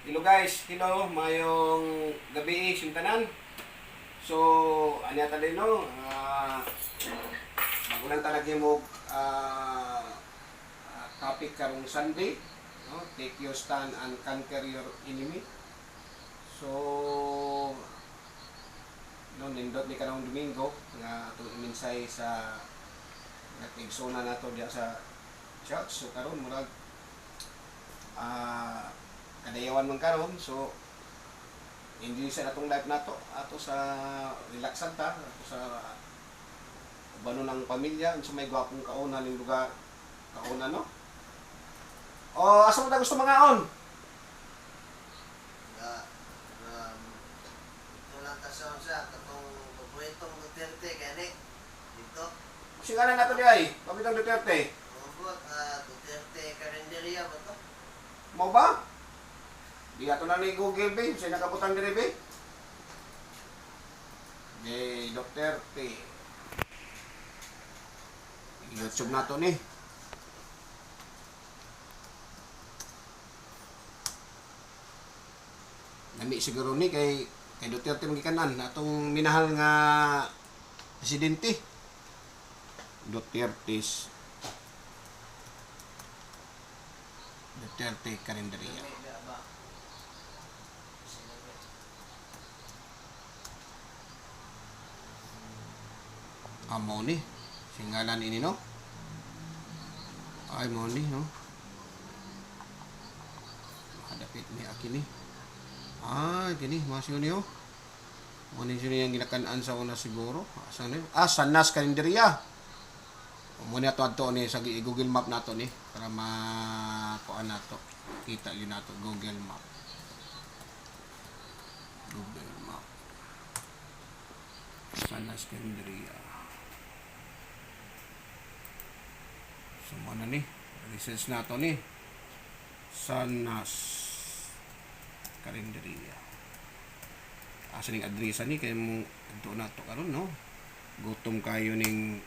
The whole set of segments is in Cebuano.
Hello guys, hello, mayong gabi sintanan. So, anya ta din no, bago lang talaga mo topic karong Sunday, no? Take your stand and conquer your enemy. So, no, nindot ni karong Domingo nga atong iminsay sa nag-igsuna nato diya sa church. So karon murag kadayawan man karon, so hindi sa atong life nato ato sa relaxan ta ato sa ubanon ng pamilya, unsa may gwapong kauna ning lugar kauna, no? O asa mo ta gusto mangaon? Nga, ito lang ta sa unsa, katong paboritong Duterte kani. Dito. Singalan nato di ay Pabitong Duterte. Mabot, Duterte Karinderya ba to? Mo ba di ato na ni Google be sa nakabutang diri be di Duterte. YouTube nato ni. Lami siguro ni kay kay Duterte magikanan atong minahal nga presidente. Duterte's Duterte Karinderya. Lami ba ba? Sino ba? Amo ni. Singalan ini no. Ay mo ni no. Makadapit ni aki ni. Ah, kini masyo niyo. Mo ni siya yung ginakan-an sa una siguro. Asa ni? Ah, Sanas Karinderya. Mo ni ato adto ni sa Google Map nato ni para makuan nato. Kita yun nato Google Map. Google Map. Sanas Karinderya. So, mo na ni. Research na to ni. Sanas Karinderya. Asa ning adresa ni kay mo adto na to karon, no. Gutom kayo ning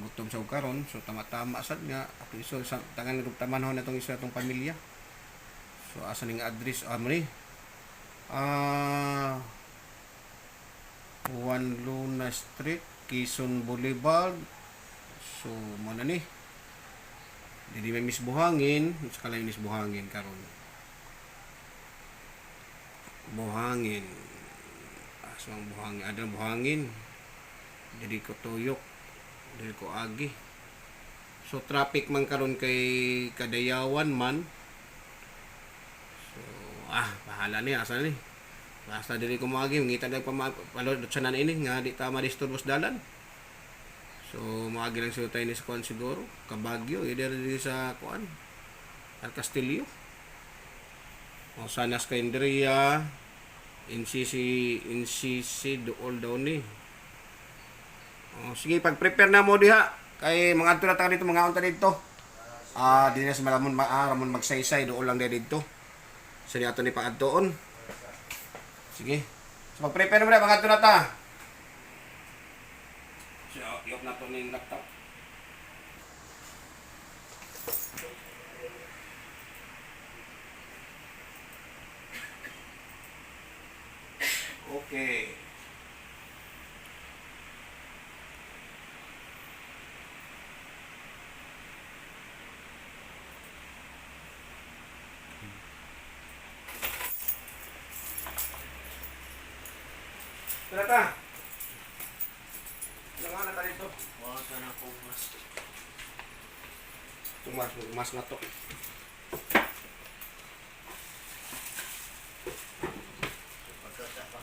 gutom sa karon, so tama-tama sad nga ato iso sa tangan ng tamanhon natong isa atong pamilya. So asa ning address mo ni? Juan Luna Street, Quezon Boulevard. So mo na ni. Dili may miss buhangin, sa kalayo miss buhangin karon. Buhangin. Aso ang buhangin? Ada buhangin. Dili ko tuyok. Dili ko agi. So traffic man karon kay Kadayawan man. So bahala ni asa ni. Basta dili ko maagi, ngita dag pa palod sa nan ini nga di ta madisturbos dalan. So maagi lang siguro tayo ni sa kuan siguro, Kabagyo, either dili sa kuan. Al Castillo. O Sanas Karinderya, NCC NCC dool daw ni. O sige, pag-prepare na mo diha kay mga adto na ta dito, mga unta dito. Di na sa malamon ramon magsaysay dool lang dito. Sa ni ato ni pangadtoon. Sige. So mag-prepare mo na mga adto na ta. So, i-off na to ning laptop. Okay. Tara ta. Ilang na ta dito? Wala sa na akong mas. Tumas, mas na to. Pagkasa pa.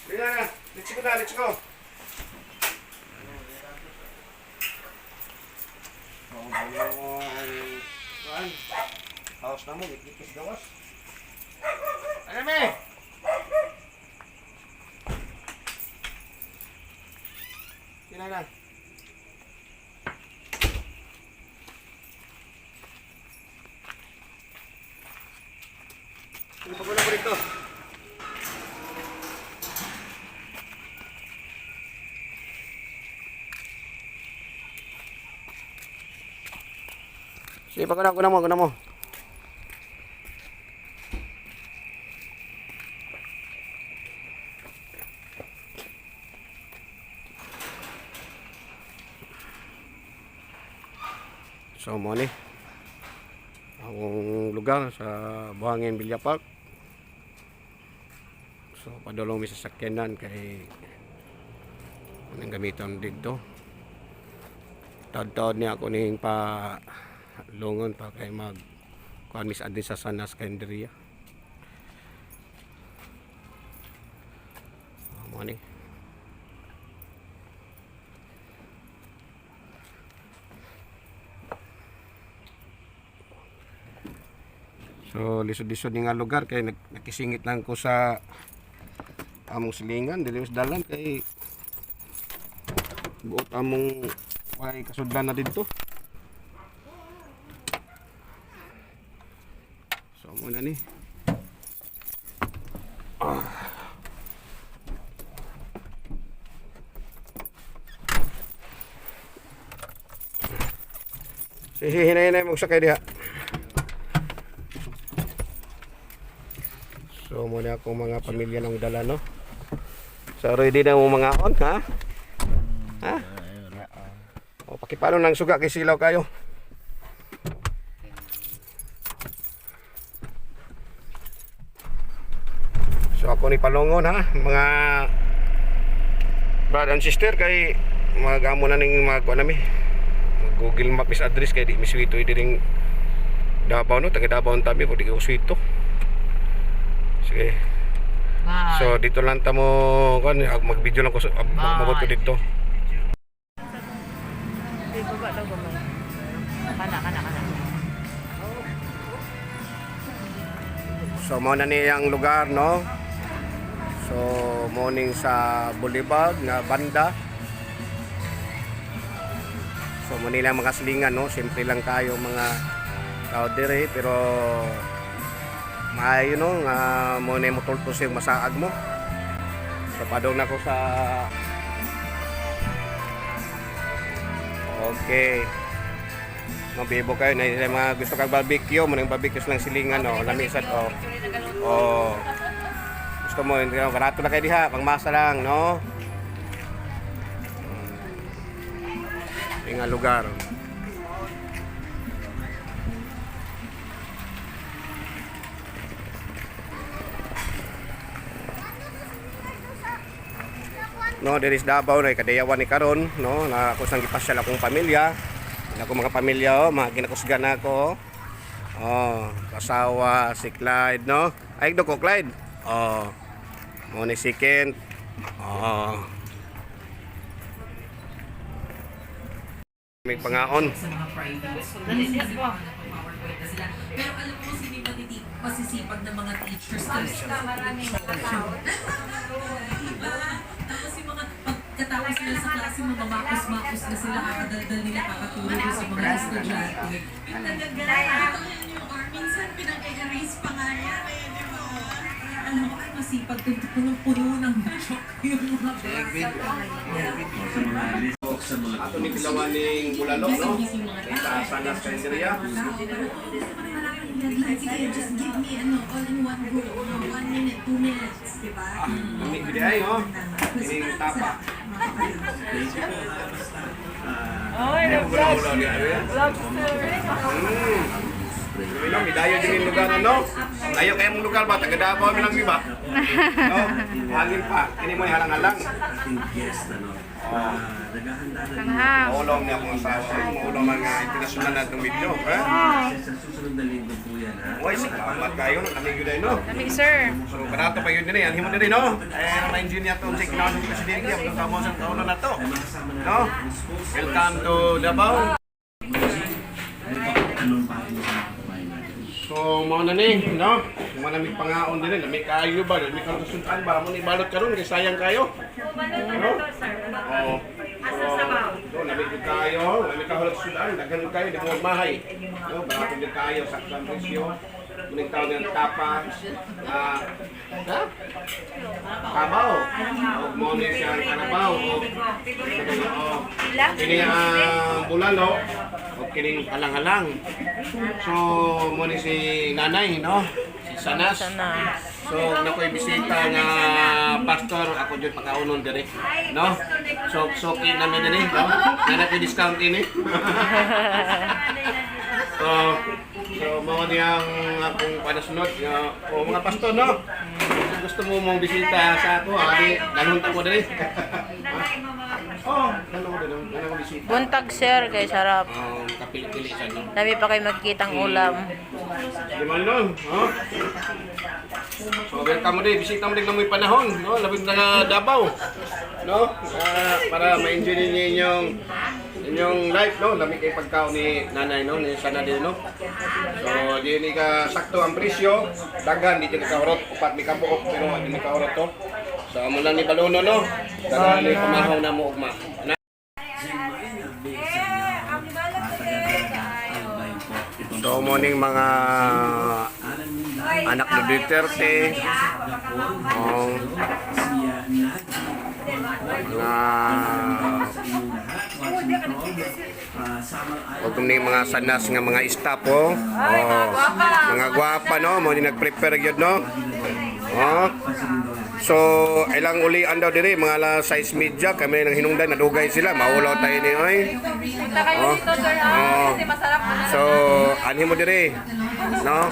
Dili na na. Let's go na, let's go. Oo, kuan. House na mo, gikis gawas. Ano me? Dili na. Ano pa ko dito? Sige, paguna, guna mo, guna mo. So, mo ni akong lugar sa Buhangin Villa Park. So, padulong mi sa sakyanan kay anong gamiton dito. Taod-taod niya ako ning pa lungon pa kay mag kuan mis adi sa Sanas Kendria. Mo ni. So lisod-lisod ni nga lugar kay nakisingit lang ko sa among silingan dili mas dalan kay buot among way kasudlan na didto. So muna ni. Ah. Sige, hinay-hinay mo sakay diha. So muna akong mga pamilya ng dala, no. So ready na mo mga on, ha? Ha? O pakipano ng suga kay silaw kayo. So ako ni Palongon, ha, mga brother and sister, kay magamo na ning mga kuan nami. Mag Google Map is address kay di miswito diring Davao, no, taga Davao ang tabi po di ko swito. Sige. Bye. So dito lang ta mo kuan, mag-video lang ko sa magbot ko dito. Hindi, baba daw gamay. Kana, kana, kana. So mao na ni ang lugar, no. So morning sa Boulevard nga banda. So mo nila mga silingan, no, simple lang kayo mga tao dire pero maayo, no, nga mo na mo tultos yung masaag mo. So padong na ko sa. Okay. Mabibo kayo na yung mga gusto kag barbecue, mo nang barbecue lang silingan, no, lamisad oh. Oh. Gusto mo, hindi ka barato na kayo diha, pangmasa lang, no? Yung nga lugar. No, there is Davao na kadayawan ni karon, no, na ako sang gipasyal akong pamilya. Ako mga pamilya, oh, mga ginakusgan na ako. Oh. Oh, asawa si Clyde, no? Ay, do ko Clyde. Oh. Mo ni si Kent. Oh. May pangaon. Sa mga private schools. Kasi mga nagpa-PowerPoint na sila. Pero alam mo, sino yung masisipag na mga teachers talaga? Diba? Tapos yung mga pagkatapos nila sa klase, mamamakos-makos na sila, kakadaldal nila, kakaturo doon sa mga estudyante. Yung talaga, ito yan yung, or minsan pinang-erase pa nga yan eh, di ba? Alam mo, ay masipag, punong-puno ng chalk yung mga bata. Ato ni Pilawaning Bulalo, no? Sa Sanas Karinderia. Sige, just give me ano, all in one go. Mga 1 minute, 2 minutes, di ba? Lami gid ay, oh. Kining tapa. Oy, nag-vlog. Vlog, sir. Milo, midayo din yung lugar, ano? Layo kayo mong lugar ba? Taga Davao mi lang, di ba? No? Hangin pa. Kini mo halang-halang. Ating guest, ano, naghahanda na din Maulong niya akong asawa. Maulong mga international na itong video. Ha? sa susunod na linggo po yan, ha? Uy, salamat kayo. Kami yun ay, no? Lami, sir. So, barato pa yun din eh. Anhin mo din eh, no? Eh, ang engineer to. Sa kinaon ng presidente. Ang tamo sa kaulo na to. Ay makasama natin No? ang spokesperson. Welcome to Davao. Ano pa, anong payo mo sa mga kababayan natin? So, mao na ni, no? Malamig pangaon din eh. Lamig kayo ba? Lamig kayo kasundan ba? Mo ni balot karon kay sayang kayo. No? Oo. So, so, lamig jud kayo, lamig ka hulot sudan, daghan jud kayo, di mo mahay. No, barato jud kayo sa presyo. Muning tawag ng tapa. Ah, ha? Kabaw. O mo ni siya ang karabaw. O, o, kini ang bulalo o kining halang-halang. So, mo ni si nanay, no? Si Sanas. Sana. So, nakoy bisita nga pastor, ako jud pakaunon dire, no? So, so namin dire, no? Nana koy discount ini. So, so mao niyang akong panasunod nga o mga pastor, no? Kung gusto mo mong bisita sa ako, adi dalhon ta ko dire. Oh, dalhon ko dire, dalhon ko bisita. Buntag sir, kay sarap. Kapili-pili sa no. Dami pa kayo magkitang ulam. Di man nun, no? So welcome mo din, bisita mo din na mo'y panahon, no? Labig na Davao, no? Ah, para ma-enjoy ninyo inyong inyong life, no? Lamig kay pagkaon ni nanay, no? Ni sana din, no? So, di ni ka sakto ang presyo. Daghan, di ka kahurot. Upat ni kabuok, pero di ni kahurot to. So, amo lang ni Baluno, no? Daghan ni pamahaw na mo ugma. Na So, morning mga anak ni Duterte. Oh. Mga Huwag ni mga sanas nga mga staff oh. Oh. Mga gwapa no, mo ni nag-prepare gyud no. Oh. So, ilang ulian daw diri mga alas 6:30 kami nang hinungdan nadugay sila, maulaw tayo ni oy. Punta kayo Oh. dito, sir, ha? Oh. Kasi masarap po. So, anhi mo diri. No?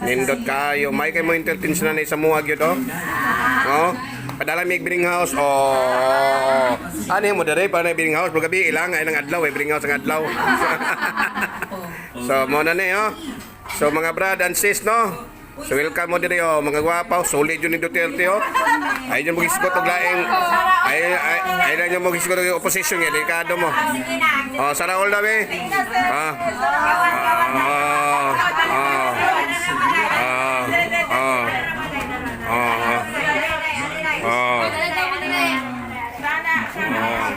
Nindot kayo. May kay mo entertain sila na sa muha gyud oh. No? Padala mi Bring House. Oh. Anhi mo diri para na Bring House pero gabi ilang ay nang adlaw eh Bring House ang adlaw. So mo na ni oh. So mga brad and sis no. So welcome mo diri oh mga gwapa, oh. Solid yun ni Duterte oh. Ay mo gisgot og laing ay ay ay lang mo gisgot og opposition nga delikado mo. Oh, Sara all daw eh. Ah. Ah. Ah. Ah. Ah. Ah. Ah.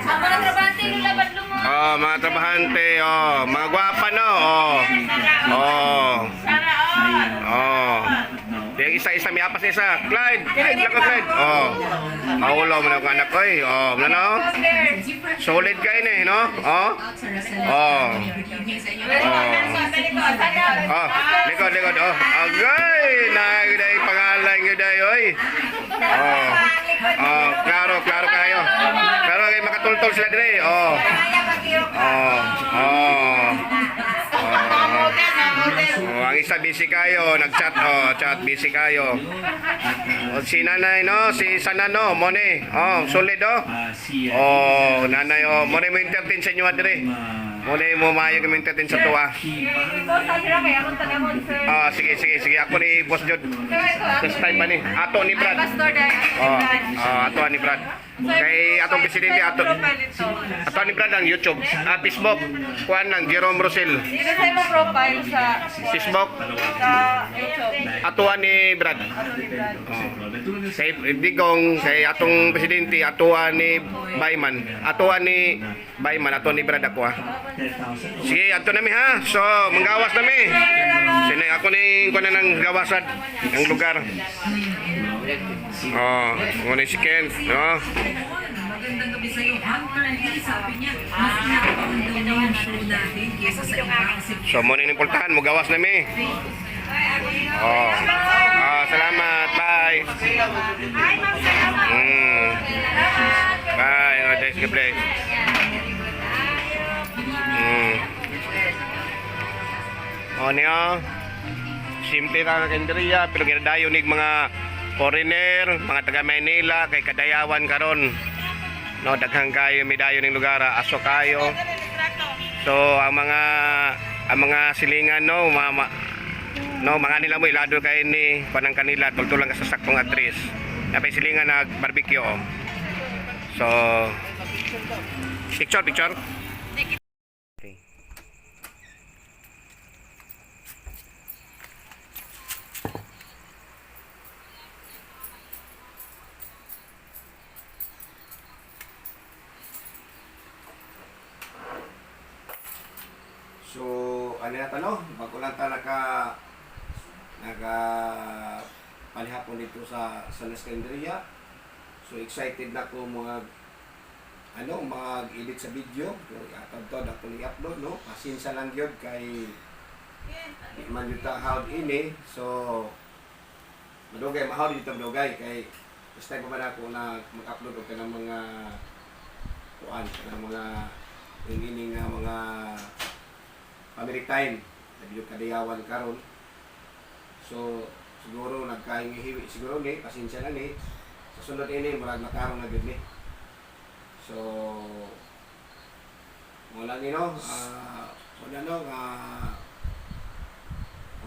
Ang mga trabante nila, badlong mo. Oh, mga trabahante, oh, mga gwapa no, oh. Oh. Oh. Di isa-isa may apas isa. Clyde, Clyde, lako Clyde. Oh. Maulaw mo na ang anak ko eh. Oh, ano no? Solid kayo eh, no? Oh. Oh. Oh. Oh, likod, likod. Oh, agay! Nagiday pangalan giday, oy. Oh. Oh, klaro, klaro kayo. Klaro kay makatultol sila dire. Oh. Oh. Oh. Oh. Oh, ang isa busy kayo, nag-chat oh, chat busy kayo. Oh, si nanay no, si Sanano, mone. Oh, solid oh. Oh, nanay oh, mone mo entertain sa inyo dire. Mone mo maayo kami entertain sa tuwa. Ah, sige, sige, sige. Ako ni Boss Jod. First time pa ni. Ato ni Brad. Oh, ah, ato ni Brad. Kay atong presidente ato. Ato ni Brad ang YouTube, ah, Facebook. Kuan lang Jerome Rosel. Dito sa imong profile sa Facebook sa YouTube. atuan ni Brad. Oh. Kay Digong, kay atong presidente, atuan ni Bayman. Atuan ni Bayman, atuan ni Brad ako ah. Sige, ato nami ha. So, manggawas nami. Sinay ako ni kuan na ng gawasan ng lugar. Oh, ngunit si Ken, no? Magandang gabi sa'yo, Hunter Lee. Sabi niya, mas inaabangan daw niya yung show natin kaysa sa iba kasi So, mo ni importanhan, mo gawas nami. Oh. Ah, salamat. Bye. Bye. Oh, thanks, God bless. Oh, niyo. Simple ra ang kendriya, pero ginadayon nig mga foreigner, mga taga Maynila kay kadayawan karon. No, daghang kayo midayon ning lugar, ah. Aso kayo. So ang mga silingan no, mga, no, mga nila mo ilado kay ni panang kanila tultulang ka sa saktong address. Napay silingan nag barbecue. Oh. So picture picture. Okay. So, ano na tano? Bago lang ta naka Naka palihapon dito sa San Escandria. So excited na ko mga ano, mag-edit sa video. So iatad to ako ni upload, no. Pasensya lang gyud kay di man gyud ta hawd ini. So madugay mahawd dito, madugay kay first time pa man ako na mag-upload og kanang mga kuan, kanang mga yung ini nga mga family time na video kadayawan karon. So siguro nagkahingi siguro ni, pasensya na ni. Sa sunod ini murag matarong na gyud ni. So wala ni, no, wala, no, nga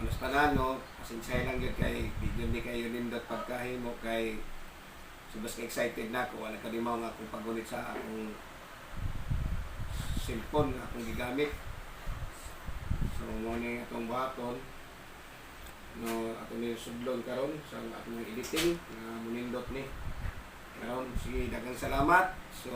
ulas tanan, no, pasensya lang gyud kay video ni kayo nindot pagkahimo kay subas ka excited na ako, wala kalimaw nga akong paggunit sa akong cellphone nga akong gigamit. So mo ni atong buhaton, no, ato ni sudlon karon sa atong editing nga munindot ni karon. Sige, daghang salamat. So